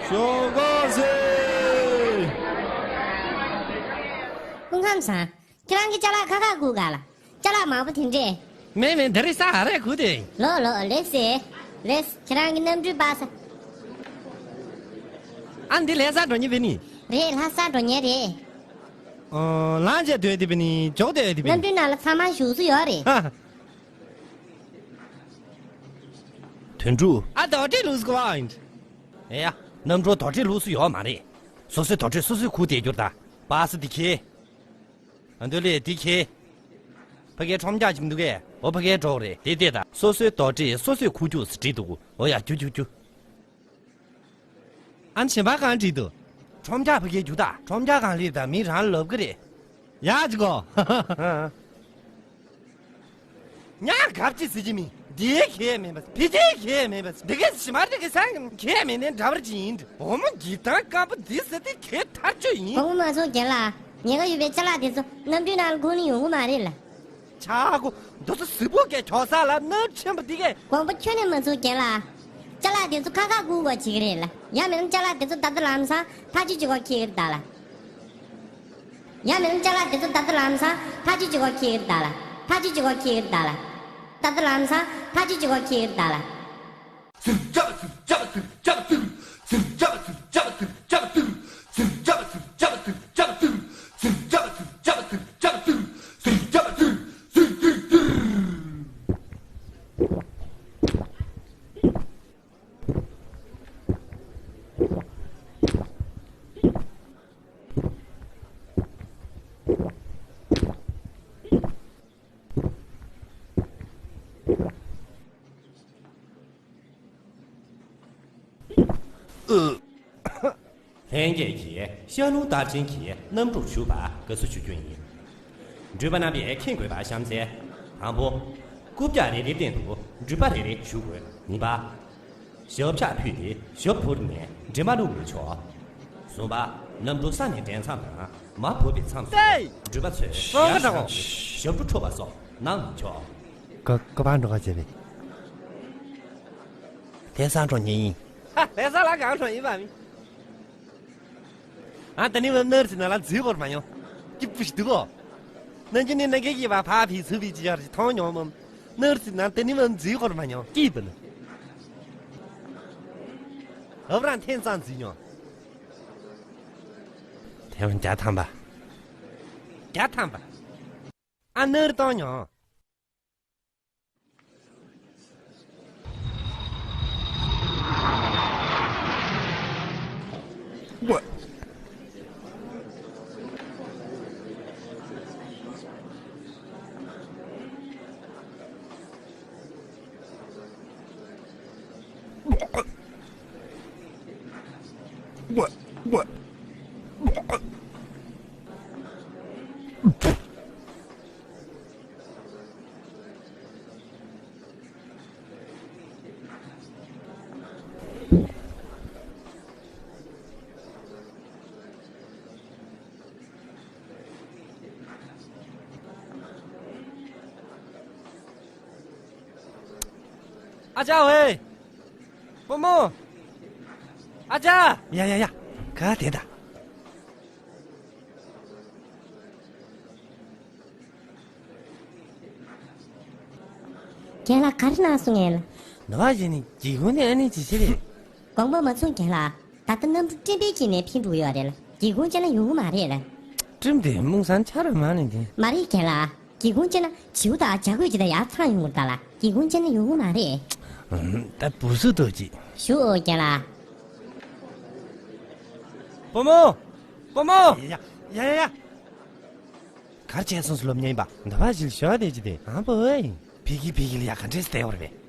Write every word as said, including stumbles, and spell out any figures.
ཞོག་ཁོག་སེ། སྐུ་ཁམས་བཟང་། ཁྱེད་རང་གི་ཅ་ལག་ཁ་ཁ་སྒུག་ག་ལ། ཅ་ལག་མང་པོ་དེ་འདྲས། མེད་མེད། འདི་རེད། ས་ཨ་རེ་ཁུ་དེ། ལོ་ལོ། ལེ་སེ། ལེ་སེ། ཁྱེད་རང་གི་གནམ་གྲུའི་པ་ས། ཨ་འདི་ལྷ་ས་འགྲོ་མཁན་བས་ནི། རེད། ལྷ་ས་འགྲོ་མཁན་རེད། ཨོ། ལངས་བྱས་སྡོད་དེ་བས་ནི། འཇོག་སྡོད་དེ་བས་ནི། གནམ་གྲུའི་ནང་ལ་ཚང་མ་བཞུགས་ས་ཡོད་རེད། ཧ་ཧ། དོན་གྲུབ། ཨ་རྡོ་རྗེ་ལུས་ཀོ་ཨིན། ཨེ་ཡ། གནམ་གྲུ་རྡོ་རྗེ་ལུས་ས་ཡོད་མ་རེད། སོ་སོའི་རྡོ་རྗེ་སོ་སོས་ཁུར་བསྡད་རྒྱུ་རེད་ད། པ་ས་འདི་ཁྱེར། ཨ་འདོད་ལེ་འདི་ཁྱེར། ཕ་གིའི་ཁྲོམ་རྒྱག་ཅིག་འདུག་གས། འོ་ཕ་གིའི་གྲོགས་རེད། དེ་བལྟས་ད། སོ་སོའི་རྡོ་རྗེ་སོ་སོས་ཁུར་རྒྱུ་ཟེར་བྲིས་འདུག་འོ་ཡ། རྒྱུ་རྒྱུ་རྒྱུ། ཨ་ནི་གཞན་པ་གང་བྲིས་འདུག་ཁྲོམ་རྒྱག་ཕ་གིའི་རྒྱུ་ད། ཁྲོམ་རྒྱག་གང་ལེབ་ད། མི་རང་ལབ་གི་རེད། ཡ་ཅི་གོ། ཉག་གབ་ཅི་ཟེར་གྱི་མིན། འདིའི་ཁེ་མེད་པ། ཕི་ཅིའི་ཁེ་མེད་པ། འདི་གའི་ཞི་མར་འདི་གའི་སང་ཁེ་མེད་ནས་འདྲ་བར་ཅི་ཡིན། འོ་མ་འགྱིག་དང་སྐམ་པོ་འདི་ཟེར་ཏེ་ཁེ་ཐར་ཆོད་ཡིན། དགོངས་པ་མ་ཚོམས་རྒན་ལགས། ཉེན་ཁ་ཡོད་པའི་ཅ་ལག་དེ་ཚོ་གནམ་གྲུའི་ནང་ལ་བསྐུར་ནས་ཡོང་གི་མ་རེད་ལ། ཆག་སྒོ། འདི་ཚོ་གཟིགས་པོ་གས་གྱོག་ས་ལ་སྣ་ཁྲིམ་པོ་འདི་གས། དགོངས་པ་ཁྱོན་ནས་མ་ཚོམས་རྒན་ལགས། ཅ་ལག་དེ་ཚོ་ཁ་ཁ་སྒུག་དགོས་བྱེད་ཀྱི་རེད་ལ། ཡང་མིན་ན་ཅ་ལག་དེ་ཚོ་ད་ལྟ་ལམ་སང་ཐག་གཅོད་བྱེད་དགོས་ཁེལ་གྱི་རེད་ད་ལ། ཡང་མིན་ན་ཅ་ལག་དེ་ཚོ་ད་ལྟ་ལམ་སང་ཐག་གཅོད་བྱེད་དགོས་ཁེལ་གྱི་རེད་ད་ལ། ཐག་གཅོད་བྱེད་དགོས་ཁེལ་གྱི་རེད་ད་ལ། ད་ལྟ་ལམ་སང་ཐག་གཅོད་བྱེད་དགོས་ཁེལ་གྱི་རེད་ད་ལ། ལྷན་རྒྱས་ཀྱིས་ཤར་རླུང་རྟགས་ཅན་གྱི་གནམ་གྲུར་བཞུགས་པར་དགའ་བསུ་ཞུ་རྒྱུ་ཡིན། འགྲུལ་པ་རྣམ་པས་མཁྱེན་དགོས་པ་གཤམ་གསལ། དང་པོ། རྐུབ་བཀྱག་རེ་རེའི་སྟེང་དུ་འགྲུལ་པ་རེ་རེ་བཞུགས་དགོས། གཉིས་པ། ཞབས་བཅགས་ཕུད་དེ་ཞབས་ཕུར་ནས་འདྲེ་མ་བླུགས་མི་ཆོག་གསུམ་པ། གནམ་གྲུ་ས་ནས་འདྲེན་མཚམས་དང་མར་བབས་པའི་མཚམས་སུ། ཏེ། འགྲུལ་པ་ཚོས་སོང་ག་འདྲ་གོ། ཞབས་བྲོ་འཁྲབ་པ་སོགས་གནང་མི་ཆོག་ཀ་ཀ་པར་འགྲོ་ག་བྱས་པས། ལྷ་ས་འགྲོ་མཁན་ཡིན། ཧ། ལྷ་ས་ལ་གང་འགྲོ་ཡིན་པ་མིན། ཨ་ད་ནི་བབ་ནར་སི་ན་ལ་འཛུལ་བར་མ་མྱོང་། སྐྱིད་པོ་ཞིག་འདུག་གོ། ན་ཅི་ནི་ན་གེ་གི་བ་ཕ་ཕི་ཚུ་བི་ཅི་ཡར་ཅི་མཐོང་མྱོང་མམ། ནར་སི་ན་ད་ནི་བབ་འཛུལ་བར་མ་མྱོང་། སྐྱིད་པ་ནི། བབ་རང་ཐེན་ཙང་འཛུལ་མྱོང་། ཐེ་བ་བརྒྱ་ཐམ་པ། བརྒྱ་ཐམ་པ། ཨ་ནར་གཏོང་མྱོང་། ཨ་ཅག་ཝེ། བུ་མོ། ཨ་ཅག་ཡ་ཡ་ཡ། ག་དེ་ད། རྒན་ལགས་ག་རེ་གནང་སོང་ངས་ལ། ནུ་བ་ཞིག་ནི་སྒེའུ་ཁུང་ནས་ཨ་ནི་ཅི་ཞིག་རེད། དགོངས་པ་མ་ཚོམས་རྒན་ལགས། ད་ལྟ་གནམ་གྲུ་སྤྲིན་པའི་དཀྱིལ་ནས་འཕུར་འགྲོ་ཡོད་རེད་ལ། སྒེའུ་ཁུང་བཅད་ན་ཡོང་གི་མ་རེད་ལ། སྤྲིན་དེ་མུང་སང་ཆ་ར་མ་ནི་དེ། མ་རེད་རྒན་ལགས། སྒེའུ་ཁུང་བཅད་ན་བྱིའུ་དང་བྱ་རྒོད་ཅིག་དང་ཡར་འཚང་ཡོང་གི་རེད་ད་ལ། སྒེའུ་ཁུང་བཅད་ན་ཡོང་གི་མ་རེད། ཨུམ། ད་བུ་སུ་ཏོ་ཅིག་ཞུ་ཨོ་རྒན་ལགས། བུ་མོ། བུ་མོ། ཡ་ཡ་ཡ་ཡ། གར་བྱས་སོང་སུ་སློབ་གཉེར་ཡིན་པ། འདི་བ་ཞིག་ཞོག་དེ་ཅི་དེ་ཨ་བོ་ཨེ། ཕི་གི་ཕི་གི་ལ་ཡ་ག་འདྲས་བསྡད་བར་བས།